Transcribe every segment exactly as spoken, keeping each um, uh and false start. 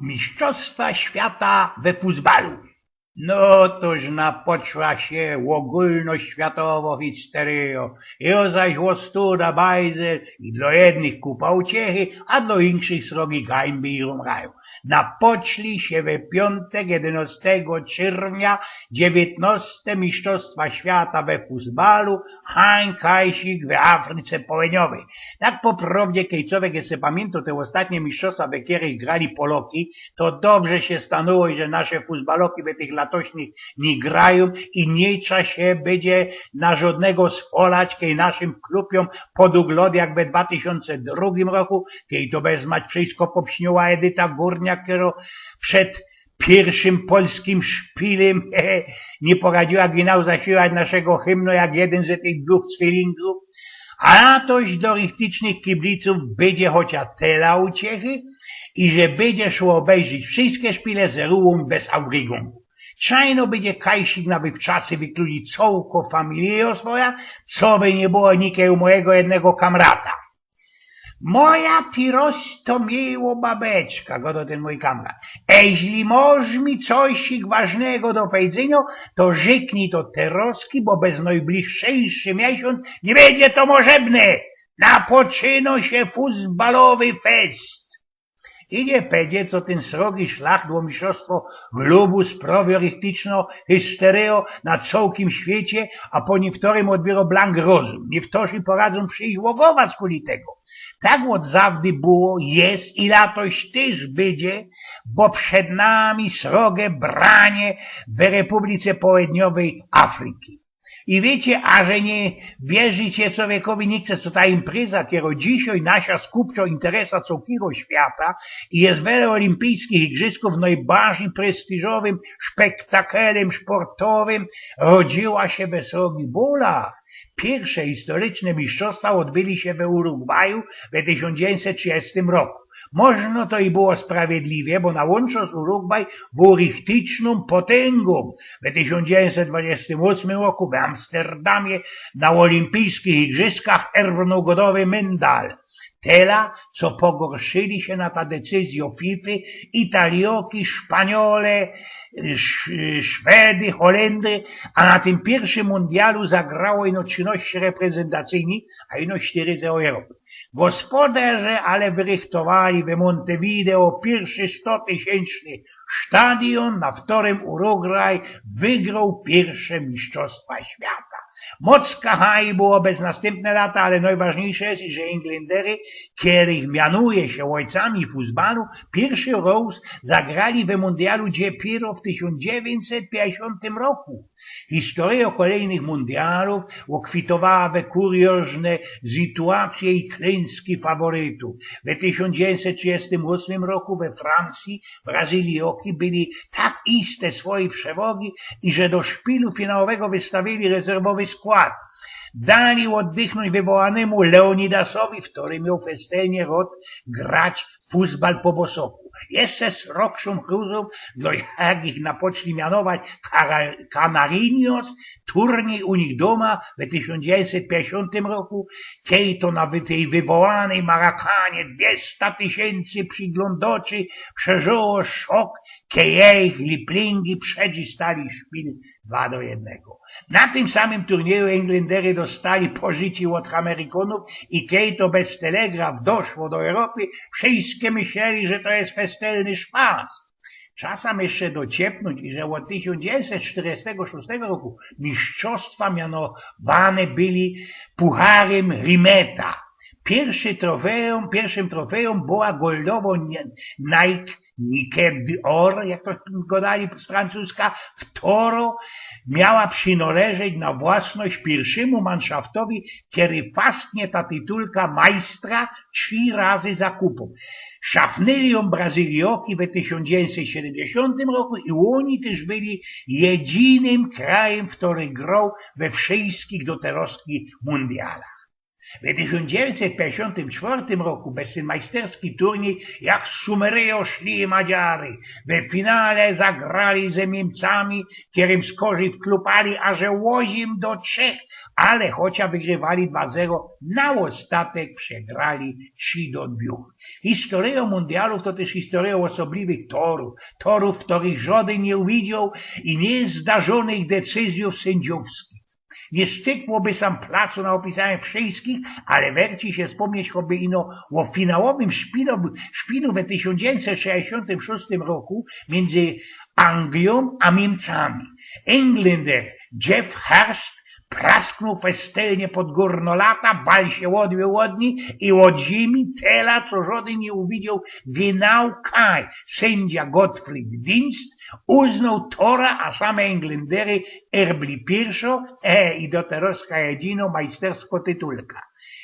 Mistrzostwa świata we fuzbalu. No toż napoczła sie ôgōlnoświatowo histeryjo. Jo zaś ôstuda, bajzel i dlŏ jednych kupa uciechy, a dlŏ inkszych srogi gańby i rumraju. Napoczli sie we piōntek, jedynŏstego czyrwnia, dziewiytnŏste Mistrzostwa Świata we fuzbalu, Hań Kajsik we Afryce Połedniowyj. Tak po prŏwdzie, kej człowiek jeszcze pamiyntŏ te ôstatnie mistrzostwa, we kerych grali Poloki, to dobrze sie stanōło, że nasze fuzbaloki we tych latośnych niy grajōm i niy trza sie bydzie na żŏdnego spolać, kej naszym wklupiōm pod ôglŏd jak we dwa tysiōnce drugim roku, kej to bez mać wszystko popsniła Edyta Górniak, kerŏ przed piyrszym polskim szpilym niy poradziła gynŏ zaśpiywać naszego hymnu jak jedyn ze tych dwōch cwilingōw. A toż do richtycznych kiblicōw bydzie chociŏż tela uciechy i że bydzie szło ôbejrzeć wszyjske szpile ze rułōm bez aufregōngu. Czajno bydzie Kajsik na wczasy wykludzić cołkõ familijõ swoja, coby niy było nikej u mojigo jednego kamrata. Moja ty rŏz to miło babeczka, gŏdŏ tyn mōj kamrat. Eźli mŏsz mi coś ważnego do powiedzynio, to rzyknij to terŏzki, bo bez nojbliższy miesiōnc niy bydzie to możebne. Napoczynŏ sie fuzbalowy fest. I niy pedzie, co tyn srogi szlach do mistrzostwo globu sprŏwiŏ richtyczno histeryjo na cołkim świecie, a po niym wtorym ôdbiyrŏ blank rozum. Niy wtorzi poradzōm przijś ôgować kuli tego. Tak ôd zawdy było, je i latoś tyż bydzie, bo przed nami srogie branie we Republice Połedniowyj Afryki. I wiycie, a że niy wierzicie człowiekowi nigdy, co ta impreza, kerŏ dzisiej nasza skupczŏ interesa cołkigo świata i je wele ôlimpijskich igrzyskōw nojbardzij prestiżowym szpektakelym szportowym, rodziyła sie we srogich bōlach. Piyrsze historyczne mistrzostwa ôdbyli sie we Urugwaju we tysiōnc dziewiyńćset trzidziestym roku. Możno to i było sprawiedliwie, bo na łōnczo z Urugwaj bōł richtycznōm potyngōm. We tysiōnc dziewiyńćset dwudziestym ôsmym roku we Amsterdamie na ôlimpijskich igrzyskach erwnōł gŏdowy myndal. Tela, co pogorszyli sie na ta decyzyjŏ fify Italijoki, Szpaniole, Sz-, Szwedy, Holendry, a na tym piyrszym mundialu zagrało ino trzinŏście reprezentacyjnych, a ino sztyry z Europy. Gospodarze ale wyrychtowali we Montevideo piyrszy stotysiynczny stadiōn, na wtorym Urugwaj wygroł piyrsze mistrzostwa świata. Mocka haj było bez nastympne lata, ale nojważniyjsze je, że Englandery, kerych mianuje sie ôjcami fuzbalu, piyrszy rŏz zagrali we mundialu dopiyro w tysiōnc dziewiyńćset piyńćdziesiōntym roku. Historyjŏ kolejnych mundialōw ôkwitowała we kuriōzne sytuacje i klynski faworytōw. We tysiōnc dziewiyńćset trzidziestym ôsmym roku we Francji Brazylijoki byli tak iste swojij przewogi, iże do szpilu finałowego wystawiyli rezerwowy skłŏd. Dali ôddychnōńć wywołanymu Leonidasowi, wtory mioł festelnie rŏd grać fuzbal po bosoku. Jeszcze srogszōm chruzōm dlŏ takich napoczli mianować Kara-, Canariños, turnyj u nich dōma we tysiōnc dziewiyńćset piyńćdziesiōntym roku, kej to na wy-, tyj wywołanyj Marakanie dwiesta tysiyncy prziglōndŏczy przeżyło szok, kej jejich liplingi przedzistali szpil dwa do jednego. Na tym samym turnyju Englandery dostali pożyci ôd Amerikōnōw i kej to bez telegraf doszło do Europy, wszyjske myśleli, że to je festelny szpas. Trzeba sam jeszcze dociepnōńć, iże ôd tysiōnc dziewiyńćset sztyrdziestego szōstego roku mistrzostwa mianowane byli Pucharym Rimeta. Piyrszy trofejōm, piyrszym trofejōm była goldowo nie-, Nike, Nike Dior, jak to gŏdali z francuska, wtorŏ miała przinŏleżeć na własność piyrszymu manszaftowi, kery fastnie ta tytulka majstra trzi razy zakupōm. Szafnyli jōm Brazylijoki we tysiōnc dziewiyńćset siedymdziesiōntym roku i ôni tyż byli jedynym krajym, kery groł we wszyjskich doterŏzkich mundialach. We tysiōnc dziewiyńćset piyńćdziesiōntym czwŏrtym roku bez tyn majsterski turniej jak w Sumeryjo szli Madziary. We finale zagrali ze Niymcami, kerym skorzij wklupali aże ôziym do trzech, ale chociŏż wygrywali dwa zero, na ôstatek przegrali trzi do dwōch. Historyjŏ mundialōw to tyż historyjŏ ôsobliwych torōw, torōw, w kerych żŏdyn niy uwidzioł i niyzdarzōnych decyzyjōw syndziowskich. Niy stykło by sam placu na ôpisaniu wszyskich, ale werci sie spōmnieć choćby ino ô finałowym szpilu, szpilu we tysiōnc dziewiyńćset szesćdziesiōntym szōstym roku miyndzy Anglijōm a Niymcami. Englynder Geoff Hurst prasknōł festelnie pod gōrno lata, bal sie ôdwiył ôd nij i ôd ziymi, tela co żŏdyn niy uwidzioł, wynał kaj. Syndzia Gottfried Dienst uznōł tora, a same Englyndery erbli piyrszŏ, e, i do terŏzka jedinŏ majsterskõ tytulkã.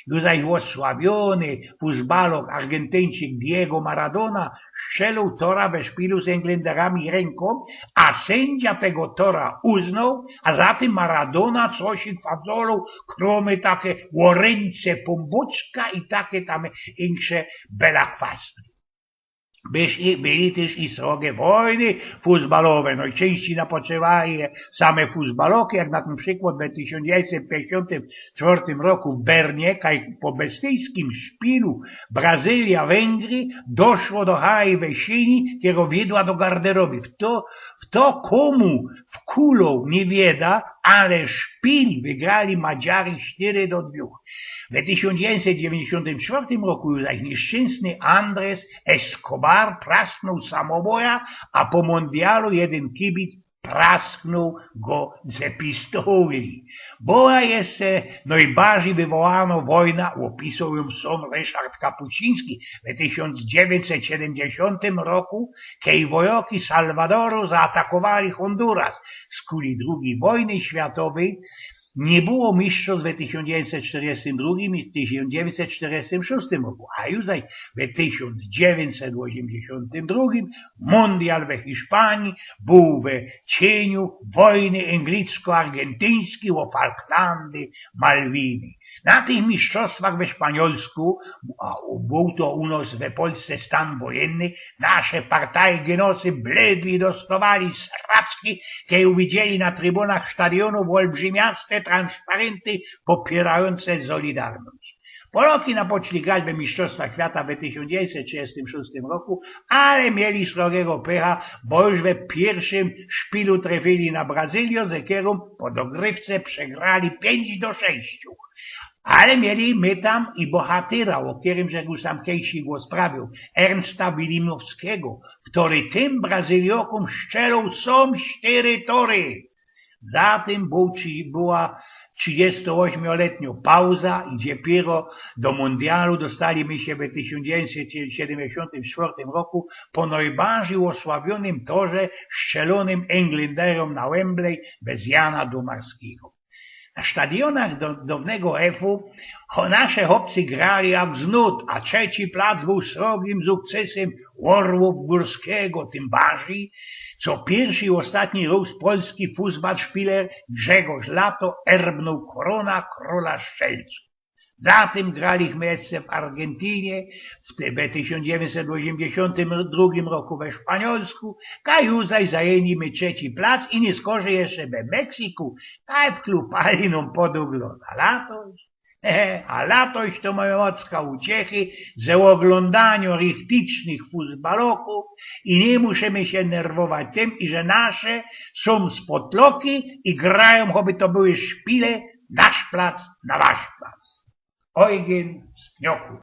Już zaś ôsławiōny fusbalŏk Argentyńczyk Diego Maradona strzelōł tora we szpilu z Englynderami rynkōm, a syndzia tego tora uznōł, a za tym Maradona coś fazolōł, krōmy take ô rynce Pōnbōczka i take tam insze belakwasty. Byś i, byli tyż i srogie wojny fusbalowe. Nojczyńścij napoczywały same fusbalŏki, jak na tyn przikłŏd we tysiōnc dziewiyńćset piyńćdziesiōntym czwŏrtym roku w Bernie, kaj po bestyjskim szpilu Brazylia-Wengry doszło do Haji Wesini, kero wiedła do garderoby. W to, w to kōmu wkuloł, niy wieda, ale szpil wygrali Madziary sztyry do dwōch. We tysiōnc dziewiyńćset dziewiyńćdziesiōntym czwŏrtym roku już zaś niyszczynsny Andres Escobar prasknōł samobojã, a po mundialu jedyn kibic prasknōł go ze pistołi. Bola jeszcze nojbardzij wywołanŏ wojna ôpisoł jōm sōm Ryszard Kapuściński we tysiōnc dziewiyńćset siedymdziesiōntym roku, kej wojŏki Salwadoru zaatakowali Honduras. Skuli drugij wojny światowyj niy było mistrzostw we tysiōnc dziewiyńćset sztyrdziestym drugim i tysiōnc dziewiyńćset sztyrdziestym szōstym roku, a już zaś we tysiōnc dziewiyńćset ôziymdziesiōntym drugim mundial we Hiszpanii bōł we cieniu wojny anglicko-argentyńskij ô Falklandy, Malwiny. Na tych mistrzostwach we Szpaniolsku, a bōł to u nŏs we Polsce stan wojenny, nasze partajgynŏsy bledwie dostŏwali sracki, kej uwidzieli na trybōnach stadiōnōw ôlbrzymiaste transzparynty pōpiyrajōnce Solidarność. Polŏki napoczli grać we Mistrzostwa Świata we tysiōnc dziewiyńćset trzidziestym szōstym roku, ale mieli srogigo pycha, bo już we piyrszym szpilu trefili na Brazylijŏ, ze kerōm po dogrywce przegrali piyńć do sześciu. Ale mieli my tam i bohatyra, ô kerym żech już sam kejś rozprawiōł, Ernsta Wilimowskigo, kery tym Brazylijōkōm strzeloł sōm sztyry tory. Za tym bōł, czy, była trzidziestoośmioletniŏ pauza i dopiyro do mundialu dostali my sie we tysiōnc dziewiyńćset siedymdziesiōntym sztwŏrtym roku po nojbardzij ôsławiōnym torze strzelōnym Englynderōm na Wembley bez Jana Dumarskigo. Na stadiōnach do, downego efu cho-, nasze chopcy grali jak z nut, a trzeci plac bōł srogim sukcesym Orłōw Gōrskigo, tym bardzij, co piyrszy i ôstatni rŏz polski fusbal szpiler Grzegorz Lato erbnōł korōna krola strzelcōw. Za tym gralichmy jeszcze w Argentynie, w te, we tysiōnc dziewiyńćset ôziymdziesiōntym drugim roku we Szpaniolsku, kaj już zaś zajyni my trzeci plac i niy skorzyj jeszcze we Meksyku, kaj wklupali nōm pod ugloda. Latoś, a latoś to mojŏ mocka uciechy ze ôglōndaniŏ richticznych fusbalŏkōw i niy musimy sie nerwować tym, iże nasze sōm z potloki i grajōm, choby to były szpile, nasz plac na wasz plac. Eugen Stnioku.